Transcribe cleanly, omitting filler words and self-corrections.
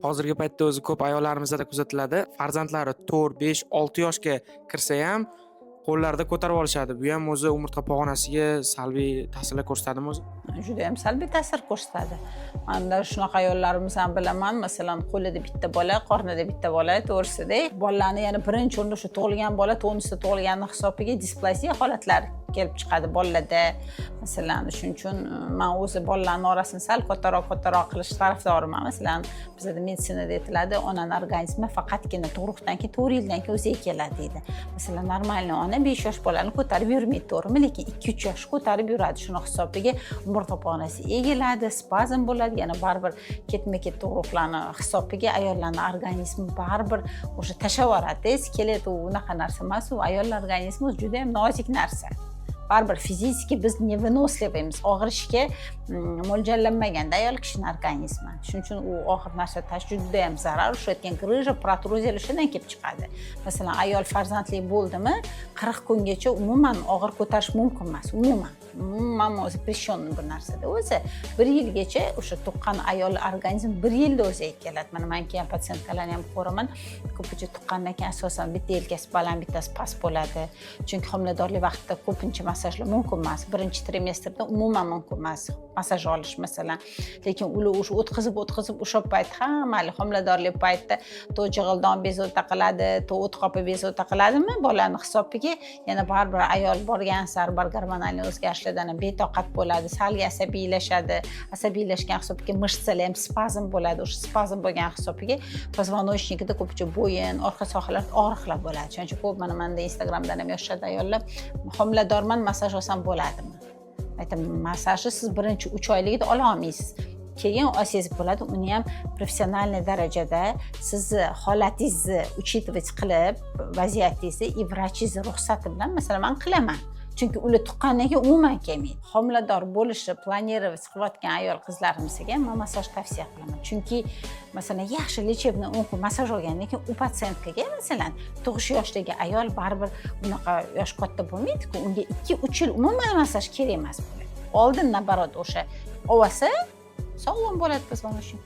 Hozirgi paytda o'zi ko'p ayollarimizda kuzatiladi. Farzandlari 4, 5, 6 yoshga kirsa ham qo'llarida ko'tarib olishadi. Bu ham o'zi umurtqa pog'onasiga salbiy ta'sirlar ko'rsatadimi o'zi? Judayam salbiy ta'sir ko'rsatadi. Manda shunaqa ayollarimiz ham bilaman, masalan, qo'lida bitta bola, qornida bitta bola, to'g'risida. Bolalarni yana birinchi o'rinda shu tug'ilgan bola tonusda tug'ilgani hisobiga displaziya holatlari kelib chiqadi bolalarda. Masalan, shuning uchun man o'zi bolalarni orasini sal kattaroq kattaroq qilish tarafdoriman. Masalan, bizada meditsinada aytiladi, onani organizmi faqatgina tug'ruqdan keyin 4 yildan keyin o'ziga keladi deydi. Masalan, нормальный ona 5 yosh bolani ko'tarib yurmaydi, to'g'rimi? Lekin 2-3 yosh ko'tarib yuradi. Shuni hisobiga umurtqa pog'onasi egiladi, spazm bo'ladi. Yana baribir ketma ket tug'ruqlarni hisobiga ayollarni organizmi baribir o'sha tashlab yuboradi, skelet. U unaqa narsa emas, u ayollar organizmi o'zi juda yam nozik narsa. Baribir физически biz невыносливый miz, og'rishga mo'ljallanmaganda ayol kishini organizmi. Shuning uchun u og'ir narsa tashish judayam zarar. O'sha aytgan грыжа, protruziylar shundan kelib chiqadi. Masalan, ayol farzandli bo'ldimi, 40 kungacha umuman og'ir ko'tarish mumkin emas, umuman, umuman запрещенный bir narsada o'zi. Bir yilgacha o'sha tuqqan ayol organizmi bir yilda o'ziga keladi. Mana man keyin пациентка larni ham ko'raman, ko'pincha tuqqandan keyin asosan bitta yelkasi baland, bittasi past bo'ladi, chunki homiladorlik vaqtida ko'pincha massajlar mumkin emas. Birinchi trimestrda umuman mumkin emas massaj olish, masalan. Lekin ular o'sha o'tkazib o'tkazib o'sha payt hamma homiladorlik paytida to jig'ildon bezovta qiladi, to o't qopi bezovta qiladimi bolani hisobiga. Yana baribir ayol borgan sari bir gormonal o'zgarishlardan ham betoqat bo'ladi, salga asabiylashadi. Asabiylashgan hisobiga мышца lar ham spazm bo'ladi. O'sha spazm bo'lgan hisobiga позвоночник ida, ko'pincha bo'yin, orqa sohalarda og'riqlar bo'ladi. Shuning uchun ko'p mana manda Instagramdan ham yozishadi ayollar: "Homiladorman, massaj olsam bo'ladimi?" Aytaman, massajni siz birinchi 3 oyligida ola olmaysiz, keyin olsangiz bo'ladi. Uni ham профессиональный darajada sizni holatingizni учитывать qilib, vaziyatingizni и vrachingizni ruxsati bilan, masalan, man qilaman, chunki ular tuqqandan keyin umuman kelmaydi. Homilador bo'lishni планировать qilayotgan ayol qizlarimizga man massaj tavsiya qilaman, chunki, masalan, yaxshi лечебный 10 kun massaj olgandan keyin u пациентка ga, masalan, tug'ish yoshidagi ayol baribir unaqa yosh katta bo'lmaydiku, unga 2-3 yil umuman massaj kerak emas bo'ladi. Oldin, наоборот, o'sha olsa, sog'lom bo'ladi позвоночник.